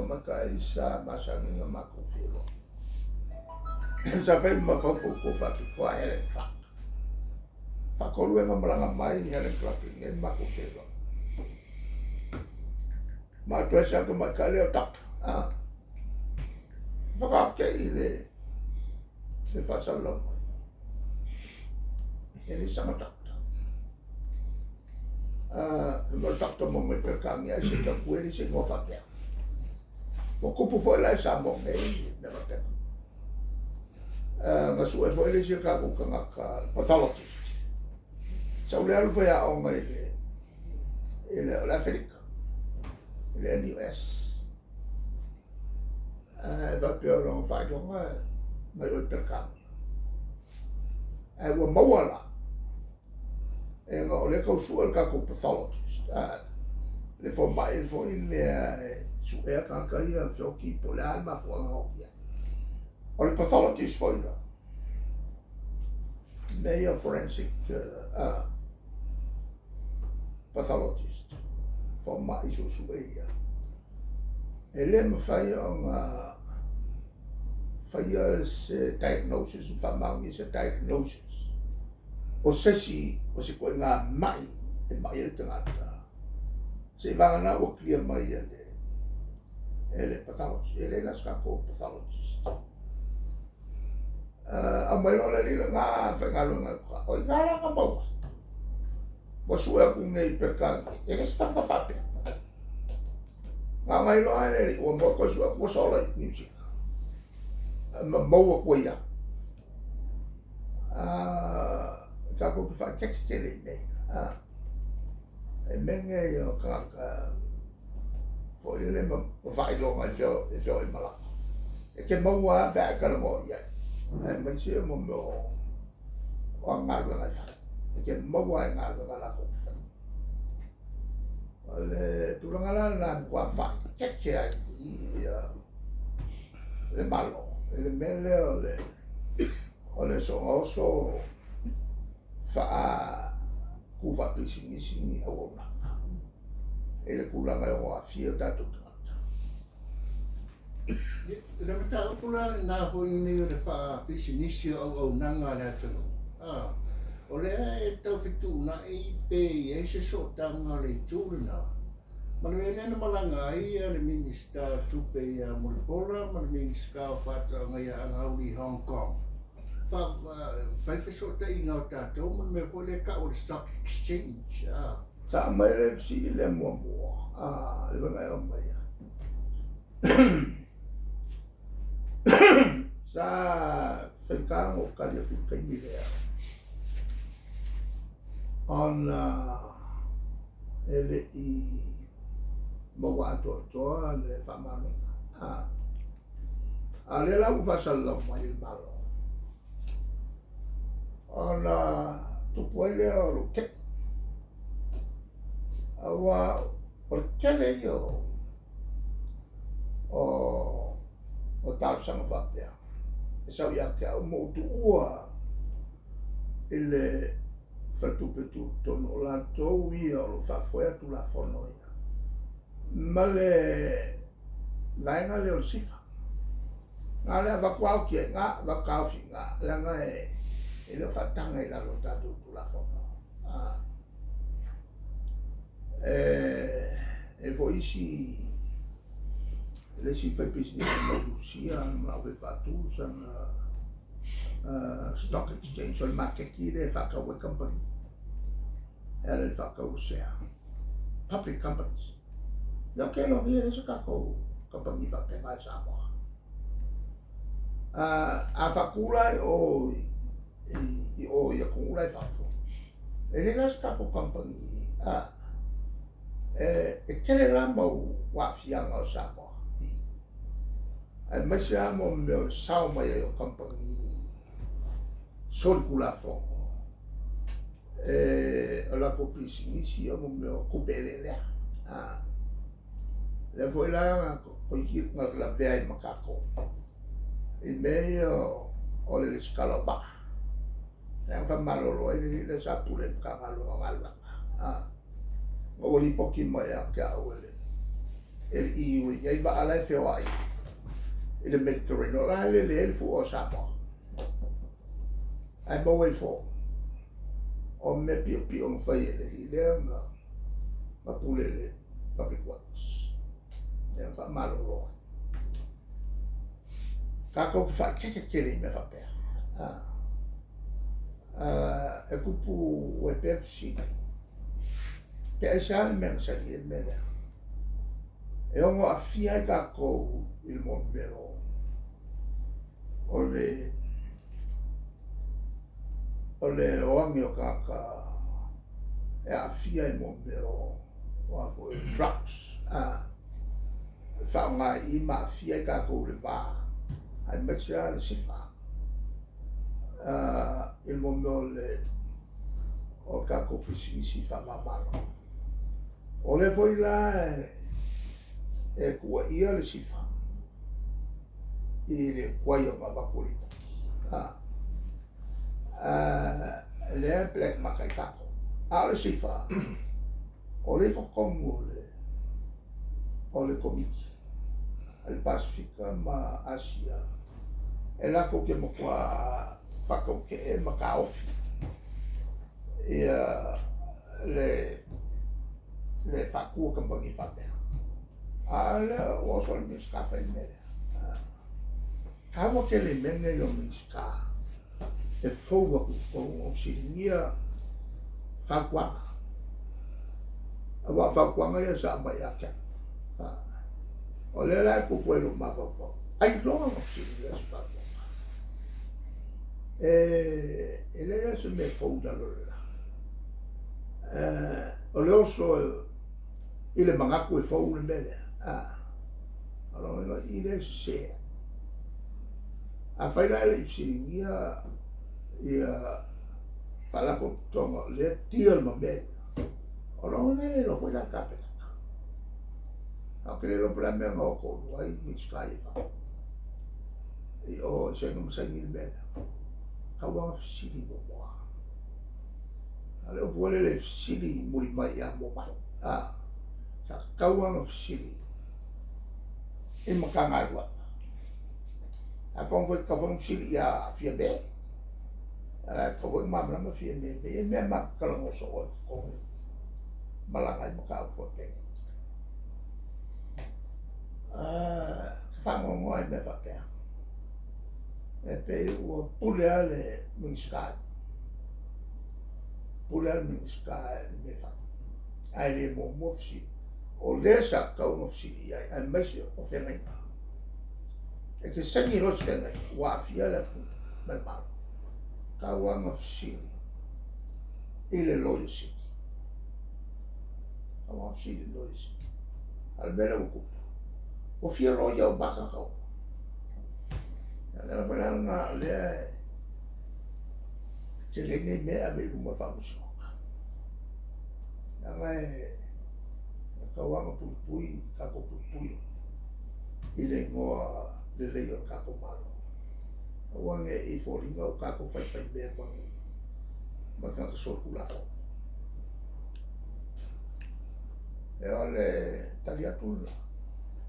tamaitai sa masani ona matou feiloai. Sa fai ma faufautua faapitoa a Helen Clark. Faatolu ea na malaga mai Helen Clark i inei ma matou feiloai. Ma address atu tamaitai lea o doctor. Ah. Whakaakei i le le faasalalau mai. E le sama doctor. Ah, mo le doctor mo mai Peretania ai se tau e le se igoa faapea. Ua tupu foi la i Samoa nei mea faapena. Ah, na sue foi le isi o tatou tagata pathologist. Sau le alu faiaoga i le i le o le Aferika, i le NUS. Ae faapea o lona faailoga mai o i Peretania. Ae ua maua la, e ona o lea e tau sue le tatou pathologist, le fomai foi lea e suea tagata ia feoti po o le a le mafuaaga na oti ai. O le pathologist foi la, mea ia forensic pathologist, fomai suesue ia, e le mafai ona faia se diagnosis ma faamaonia se diagnosis o se isi o se ituaiga mai e mai ai le tagata seivagana ua clear mai e le e le pathologist. E leai la se tatou pathologist. Aumai loa le alii lena faigaluega i uta, o i ina la na maua. Ua sue atu nei i Peretania, e le o se tagata faapea. Na ona iloa e le alii ua maua toe sue atu ua sola i Niu Sila. Ma maua atu ai lava. Tatou te faaeteete tele i mea ia. E mea nei o tagata foi lele ma faailoga e feoai malaga. E te maua lava pe a e talanoa i ai, aemaise mo mea o ana galuega e fai. E te maua lava i galuega a latou te faia. O le tulaga la lena e matua faaeteete ai i le Malo i le mea lea o le o le soona oso faa tu faapisinisi ni auaunaga i le tulaga e ono aafia o tatou tagata. O le mataupu la lena foi nei o le faapisinisi o auaunaga a le atunuu, o lea e tau fetuunai pe i ai se sootaga o le itu lena ma le mea lea na malaga ai le Minisita o Tupe ia Mulipola ma le Minisita o Faatoaga ia Agai i Hong Kong. Fai fesootaiga o tatou ma le mea foi lea e tau o le stock exchange. Sa aumai le fesili lea muamua, le uiga e aumaia. Sa faigata ona ou tali atu i le taimi lea, ona e le i maua atoatoa le faamaoniga. A o lea la ua faasalalau mai e le Malo, ona tupu ai lea o lou te'i, aua o le tele ia o talosaga faapea e sau ia te au ma ou tuua i le faletupe tutotonu, o latou ia o lo o faafoea Tulafono ia ma le vaega lea o le SIFA. Na lea avatu aoki ai na, avatu taofi i ina, leaga e le o faataga i lalo o tatou Tulafono. E foi isi le isi faipisinisi mai Rusia na manao foi e faatu sana stock exchange, o le maketi lea e faatau ai kamupani, e ala i le faatau o sea, public companies. Lea ou te ilogia e leai se tatou kamupani faapena i Samoa. A faatu la i o i o i atunuu la i fafo, e leai la se tatou kamupani, e tele la mau aafiaga o Samoa i i, aemaise lava mo mea o le sao mai ai o kamupani solitulafono o latou pisinisi o mea o tupe eleelea. Lea foi la na toeitiiti na lavea ai ma tatou i mea ia o le resitala o vaa. Lea na faamalolo ai le alii lea sa pule i le Matagaluega o Galuega. Na ua lipoti mai ia te au e le e le EU e i ai vaa la e feoai i le Mediterranean, o la e lele ai le fua o Samoa. Ae maua ifo, o mea piopio na fai e le alii lea na pule i le Public Works, lea na faamalolo ai. Tatou te faaeteete tele i mea faapea. E tupu ai pea fesili, pe aisea le mea na saini ai le mea lea? E ono aafia ai tatou i le mea o le o le o age o tagata e aafia i mea o a foi drugs a faaaoga i i ma aafia ai tatou i le va, aemaise lava le SIFA i le mea o le o tatou pisinisi faava-o-Malo. O lea foi la e tuuaia le SIFA i le tuai ona avatu o lipoti. Lea e black mark ai tatou. A o le SIFA, o lea i totonu o le Komiti a le Pasefika ma Asia e latou te matua faatautee ma taofi ia le faatu o kamupani faapea. A o lea ua oso le Minisita fai le mea lea. Taua tele i mea nei o Minisita e fou atu i totonu ona fesiligia fautuaga. Aua o fautuaga ia sa aumai ia te au. O lea la e tupu ai i lou mafaufau, ailoga na fesiligia se fautuaga. E leai lava se mea fou i lalo o le la. O le oso i le manatu e fou le mea lea. O lona uiga i lea e sese ai. Afai la e le i fesiligia ia faalapotopotoga o lea deal ma mea ia, o lona uiga e le iloa foi la le Kapeneta. Ae ou te le iloa po o le a le mea na o toalua ai Minisita ia i fafo. I o i saina ma saini le mea lea. Tau lava fesili muamua. A o le upu foi lele e fesili muli mai ia mua mai. Sa tatau lava ona fesili i Matagaluega. Atonu foi tatau foi ona fesili ia Fiame. Ae tatau foi ona malamalama Fiame i mea ia, mea matou te talanoa soo ai i totonu malaga ai mataupu faapenei. Te faanoanoa i mea faapea. E pei ua pule lava le Minisita, pule lava le Minisita i le mea e fai. Ae le muamua fesili. O lea sa tatau ona fesili i ai, aemaise o feagaiga. E te saini loa se feagaiga, ua aafia le atunuu ma le Malo. Tau lava ona fesili i le Loia Sili. Tau lava ona fesili i le Loia Sili. A o le mea lea ua tupu, ua fia loia uma lava tagata uma. O le ala foi la lena o lea e tele ai nei mea e ave i luma o le Faamasinoga. Leaga e tatau lava ona puipui, tatou puipui i le igoa lelei o le tatou Malo. Aua ne i foliga ua tatou faifaimea ma ni ma tagata solitulafono. E o le tali atu lena.